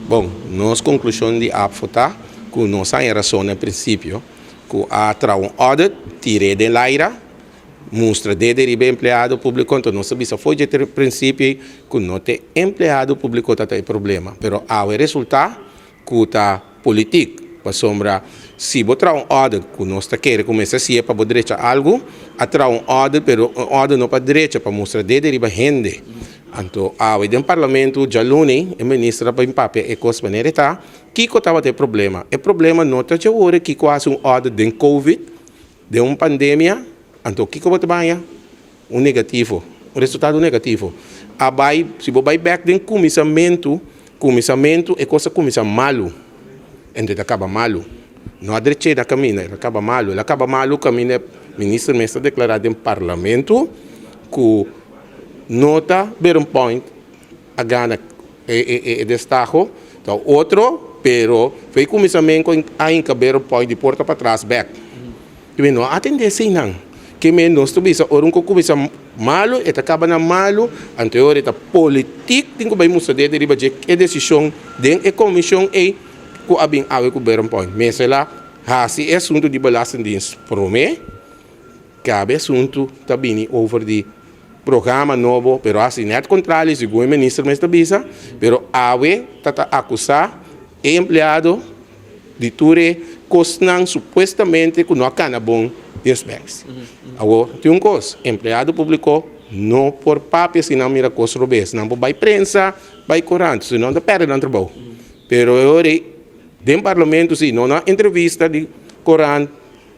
Bon, nos konklushon di ABVO ta ku nos a haña rason na prinsipio ku a traha un audit, tir'é den laira, mustra dede riba e empleado públiko, anto nos a bisa for dje prinsipio ei ku no ta e empleado públiko ta ta e problema, pero awe resultá ku ta politik, pasobra si bo traha un audit ku nos ta kere ku mester hasié pa bo drecha algu, a traha un audit pero un audit no pa drecha, pa mustra dede riba hende. Anto awe den parlamento djaluni e minister a bin papia e kos manera e ta, kiko tabata e problema? E problema no ta dje ora kiko a hasi un audit den covid, den un pandemia, anto kiko bo ta baña? Un negativo, un resultado negativo. A bai, si bo bai bek den kuminsamentu, kuminsamentu e kos a kuminsá malu, anto e ta kaba malu. No a dreché na kaminda, el a kaba malu. El a kaba malu kaminda e minister mes ta deklará den parlamento ku no ta Berum Point a gana e destaho, ta otro, pero fei kuminsamentu a hinka Berum Point di porta patras bek. Ke no a atendé eseinan. Ke men nos ta bisa ora un ku kuminsá malu e ta kaba na malu, anto e ora e ta politik tin ku bai mustra dede riba dje e desishon den e komishon ei ku a bin awe ku Berum Point. Mester la hasi e asuntu di Belastingdienst promé, kabe asuntu ta bini over di programa nobo, pero hasi nèt kontrali segun e minister mes ta bisa, pero awe ta ta akusá e empleado di tur e kosnan supuestamente ku no a kana bon desbèks. Awor, tin un kos, empleado públiko no por papia si nan mira kos robes. Nan por bai prensa, bai korant, si no nan ta pèrdè nan trabou. Pero e ora ei, den parlamento si no na entrevista di korant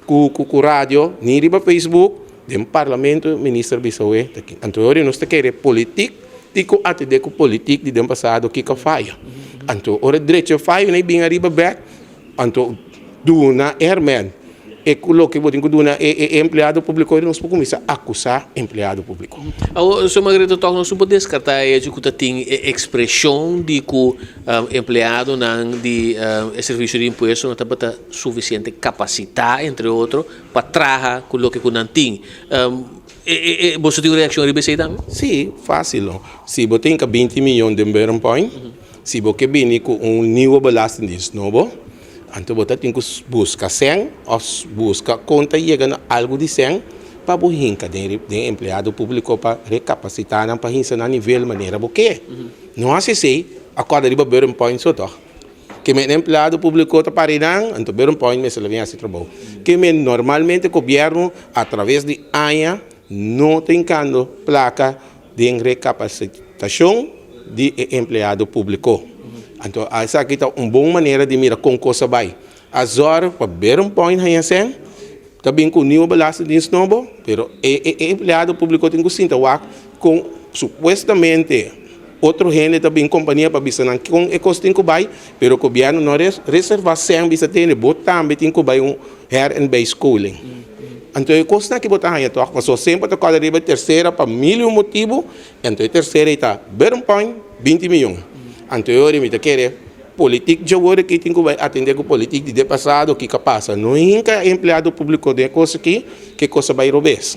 ku ku radio, ni riba Facebook, den parlamento minister bisa oe ta ki. Anto e ora ei nos ta kere politik di ku atendé ku politik di den pasado kiko a faya. Anto ora drecha e fayo nan bin ariba bek, anto duna herment e ku loke bo tin ku duna e e empleado públiko nos por kuminsá akusá empleado públiko. Awor, señor Margarito, tòg nos no por deskartá e hecho ku ta tin e ekspreshon di ku empleadonan di e servisio di impuesto no tabata sufisiente kapasitá, entre otro, pa traha ku loke ku nan tin. Boso tin un reakshon riba esei tambe? Sí, fásil no. Si bo tin ka 20 miyon den Berum Point, si bo ke bini ku un nieuwe belastingdienst nobo, anto bo ta tin ku buska sèn òf buska kon ta yega na algu di sèn pa bo hinka den den empleado públiko pa rekapasitá nan pa hinsa nan nivel manera bo ke. No hasi esei, a kòrda riba Berum Point so tòg. Ke men empleado públiko ta para einan, anto Berum Point mester la bin hasi trabou. Ke men normalmente gobièrnu atraves di aña no ta hinkando plaka den rekapasitashon di e empleado públiko. Anto esaki ta un bon manera di mira kon kos a bai. A zòrg pa Berum Point haña sèn, ta bin ku nieuwe belastingdienst nobo, pero e empleado públiko tin ku sinta wak kon supuestamente otro hende ta bin kompania pa bisa nan kon e kos tin ku bai, pero gobièrnu no reservá sèn bisa tende bo tambe tin ku bai un her en bijscholing. Anto e kosnan aki bo ta haña tòg, pasobra semper ta kòrda riba e tersera pa mil i un motibu, anto e tersera ei ta Berum Point 20 miyon. Anto e ora mi ta kere Politik djawor aki tin ku bai atendé ku politik di de pasado kiko a pasa. No hinka empleado públiko den e kos aki, ke kos a bai robes.